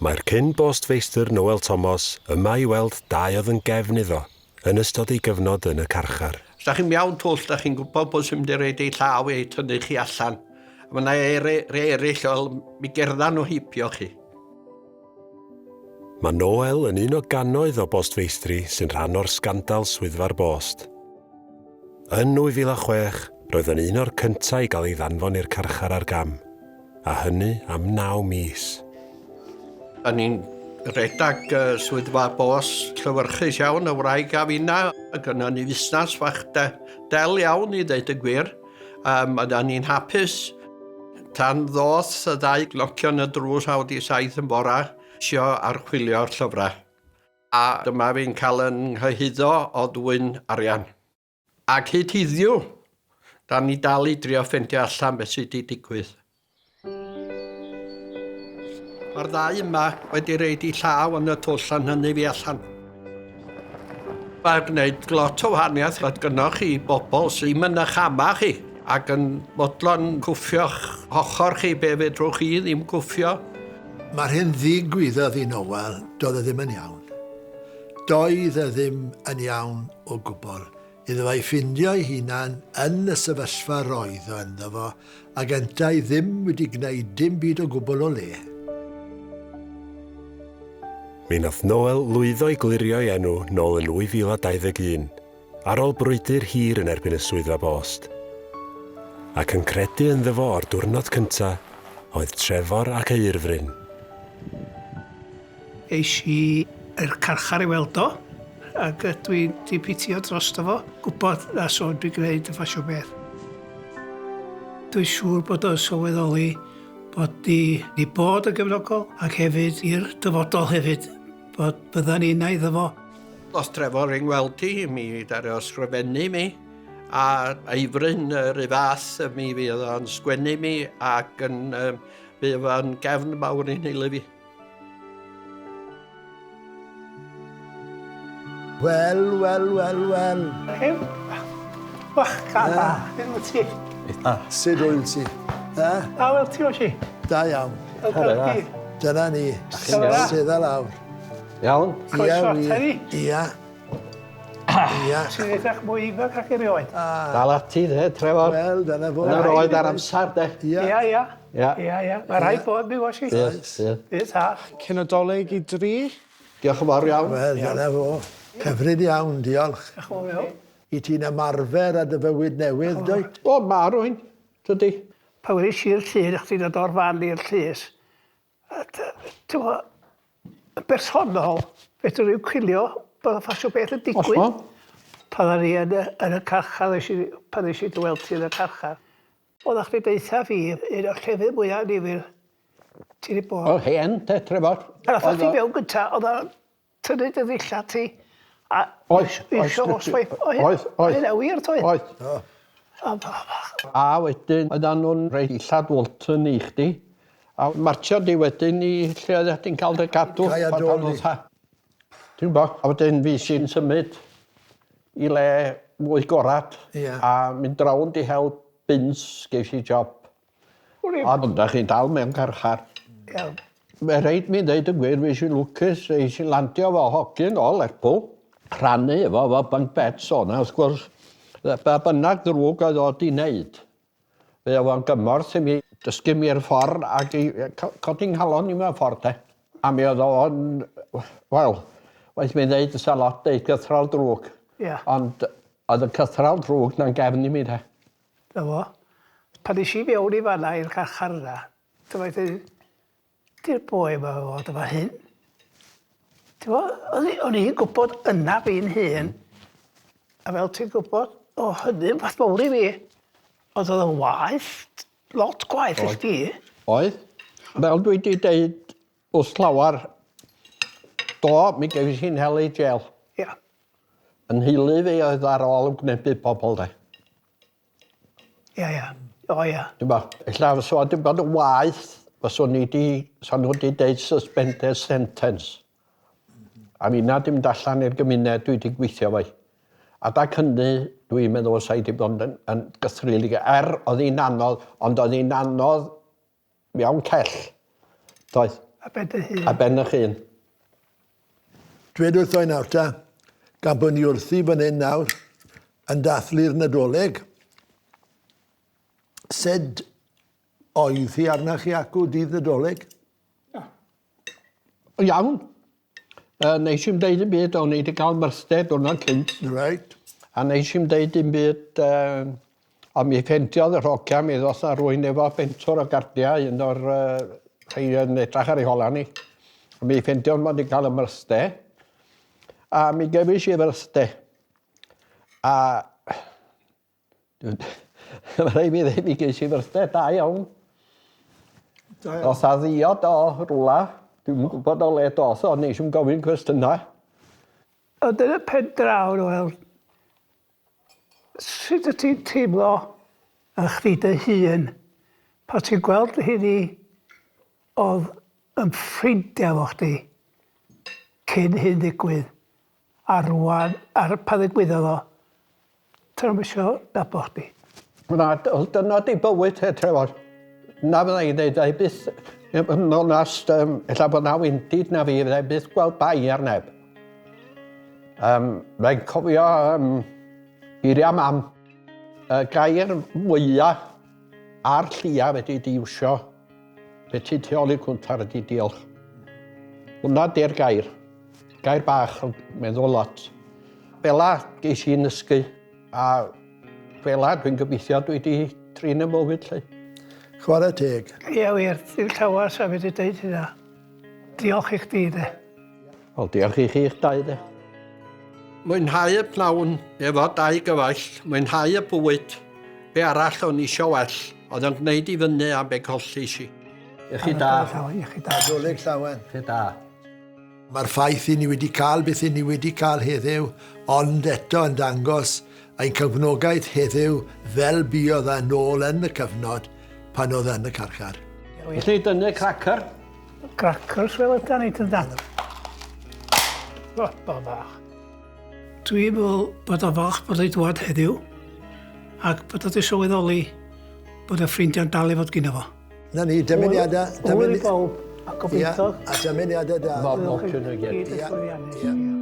Mae'r cyn bostfeistr Noel Thomas yma i weld dau oedd yn gefn iddo yn ystod ei gyfnod yn y carchar. Os da chi'n mewn twll, da chi'n gwybod pwy sy'n mynd i roid eu llaw i tynnu chi allan. A mae yna rei eraill, wel, mi gerddan nhw heibio chi. Mae Noel yn un o gannoedd o bostfeistri sy'n rhan o'r sgandal Swyddfa'r Bost. Yn 2006, roedd yn un o'r cyntaf i gael ei ddanfon i'r carchar ar gam, a hynny am naw mis. Da ni'n rhedeg swyddfa bost llewyrchus iawn, y wraig a finna. Gynnon ni fusnes fach de, del iawn i ddeud y gwir. Um, a da ni'n hapus. Tan ddoth y ddau glocio yn y drws 7:30 yn bora, isio archwilio'r llyfrau. A dyma fi'n cael yn nghyhuddo o ddwyn arian. Ac hyd hiddiw, da ni dal i drio ffeindio allan beth sydd wedi digwydd. Mae'r ddau yma wedi reid i llaw yn y twll a'n hynny fi allan. Mae'n gwneud lot o wahaniaeth fod gynnoch chi bobl sydd ddim yn eich ama chi ac yn fodlon cwffio'ch ochr chi be fedrwch chi ddim cwffio. Mae'r hyn ddigwyddodd i Noel, doedd e ddim yn iawn. Doedd e ddim yn iawn o gwbl. Iddo fe ei ffindio'i hunan yn y sefyllfa roedd o ynddo fo, ac yntau ddim wedi gwneud dim byd o gwbl o le. Mi nath Noel lwyddo i glirio'i enw nôl yn 2021, ar ôl brwydr hir yn erbyn y Swyddfa Bost. Ac yn credu ynddo fo o'r diwrnod cynta' oedd Trefor ac Eurfryn. Es i i'r carchar i weld o, ac dwi 'di pitïo drosto fo, gwybod na sôn dwi'n gwneud y ffasiwn beth. Dwi'n siŵr bod o'n sylweddoli bod ni 'di bod yn gefnogol ac hefyd i'r dyfodol hefyd, bod byddan ni yna iddo fo. Os Trefor yn gweld ti, mi ddaru o sgrifennu mi, a Eifryn yr un fath, mi fydd o'n sgwennu mi ac yn, um, bydd o'n gefn mawr i'n nheulu fi. Wel, wel, wel, wel. Hei, bachgan da, beth wyt ti? Sut wyt ti? A wel, ti osi? Da iawn. Dyna ni. Sedda lawr. Iawn. Croeso ata ni. Ia. Ia. Ti'n edrych mwy ifanc ac erioed. Dal ati de, Trefor. Wel, dyna fo. Dyna'r oed a'r amser de. Ia, ia. Ia, ia. Mae rhaid bod mi was i. Bydd, bydd. Bydd ta. Cyn y Dolig i dri. Diolch yn fawr iawn. Wel, dyna fo. Hyfryd iawn, diolch. Diolch yn fawr iawn. I ti'n ymarfer ar dy fywyd newydd, dwyt? O, ma rwy'n, tydi. Pan weles i'r llun, chdi'n dod o'r fan i'r llys, T'mo', yn bersonol, fedrwn i'm cwylio bod y ffasiwn beth yn digwydd. Hollol. Pan o'n i yn y yn y carchar nes i pan nes i dy weld ti yn y carchar, oddach chdi deutha fi un o'r llefydd mwya annifyr ti 'di bod. Wel hen de Trefor. Pan athach chdi fewn gynta o'dd o tynnu dy ddillad ti a Oedd, oedd. Isio osgoi. Oedd, oedd. Hynna wir doedd? Oedd. A wedyn oeddan nhw'n rhoi dillad Walton i chdi a martsio di wedyn i lle oeddet ti'n cael dy gadw. Cae a doli. Ti'n gwybod, a wedyn fi sy'n symud i le mwy gorad. Ia. A mynd rownd i hel bins, ges i job. Ond da chi'n dal mewn carchar. Iawn. Mae rhaid mi ddeud y gwir, fi sy'n lwcus, es i landio fo hogyn o Lerpwl, rhannu efo fo bunk beds o 'na wrth gwrs. Be bynnag ddrwg oedd o 'di wneud, fe oedd o'n gymorth i mi, dysgu mi'r ffordd ac i codi nghalon i mewn ffordd de. A mi oedd o'n, wel, waeth mi ddeud fysa lot deud cythral drwg. Ia. Ond oedd y cythral drwg 'na'n gefn i mi de. 'Na fo. Pan es i fewn i fan'na i'r carchar yna, dyma dweud, di'r boi yma fod yma hyn. T'mo', o'n i o'n i'n gwybod yna fi'n hun, a fel ti'n gwybod, o' hynny'n beth mowr i fi, ond o'dd o'n waeth, lot gwaeth i chdi. Oedd. Fel dwi 'di deud wrth llawar, do, mi gefis i'n hel i jêl. Ia. Yn nheulu fi oedd ar ôl yn gwynebu pobl de. Ia, ia. O ia. Dwi'n bo, ella fysa fo 'di bod yn waeth fyswn i 'di, sa nhw 'di deud suspended sentence. A finna 'di mynd allan i'r gymuned dwi 'di gweithio efo'i. Adag hynny dwi'n meddwl fysa i 'di bod yn, yn gythreulig, er oedd hi'n anodd, ond oedd hi'n anodd mewn cell, doedd? A ben dy hun. A ben eich hun. Dwed wrtho i nawr ta, gan bod ni wrthi fan hyn nawr, yn dathlu'r Nadolig, sut oedd hi arnach chi acw dydd Nadolig? Iawn. Neis i'm deud dim byd, o'n i wedi cael myrthday diwrnod cynt. Reit. A neis i'm deud dim byd, ond mi ffendiodd yr hogia, mi ddoth 'na rywun efo bentwr o gardiau, un o'r rhei yn edrach ar ei hola ni. A mi ffendiodd mod i'n cael y myrthday. A mi gefis i fyrthday. A Mae rhaid fi ddeud mi ges i fyrthde da iawn. Da iawn. Doth a ddiod o rwla, dwi'm yn gwybod o le doth o, nes i'm gofyn cwestiynau. Ond yn y pen draw, Noel, sut wyt ti'n teimlo yn chdi dy hun pan ti'n gweld rheini oedd yn ffrindiau efo chdi cyn hyn ddigwydd a rwan, ar pan ddigwyddodd o, Dyn nhw'm isio nabod chdi. Na, dyna di bywyd he, Trevor. Na fydda i'n dweud, fydda i byth, yn onast, um, ella bod na wendid na fi, fydda i byth gweld bai ar neb. Um, Mae'n cofio um, geiriau mam, y gair mwyaf a'r llia wedi di iwsio, be ti tu ôl i'r cwntar ydi diolch. Hwna di'r gair. Gair bach, ond meddwl lot. Fela ges i'n nysgu, a fela dwi'n gobeithio dwi wedi trin y mywyd 'lly. Chwarae teg. Ie wir, ddim llawer sa fedru deud hynna. Diolch i chdi de. Wel, diolch i chi'ch dau de. Mwynhau y pnawn efo dau gyfaill, mwynhau y bwyd, be arall o'n isio well, oedd o'n gwneud i fyny am be collis i. Iechyd da. Iechyd da. Nadolig llawen. Iechyd da. Mae'r ffaith i ni wedi cael beth i ni wedi cael heddiw, ond eto yn dangos ein cefnogaeth heddiw fel buodd e nôl yn y cyfnod pan oedd e yn y carchar. Felly dynnu cracker. Crackers fel ydan ni dyndan. O, bo bach. Dwi'n meddwl bod o'n falch bod o'i dwad heddiw ac bod o wedi sylweddoli bod y ffrindiau'n dal i fod gyda fo. Na ni, dymuniadau... Hwyl i bawb, a gobeithio... Ia, a dymuniadau da. Bob lwc i nhw gyd. Ia, ia.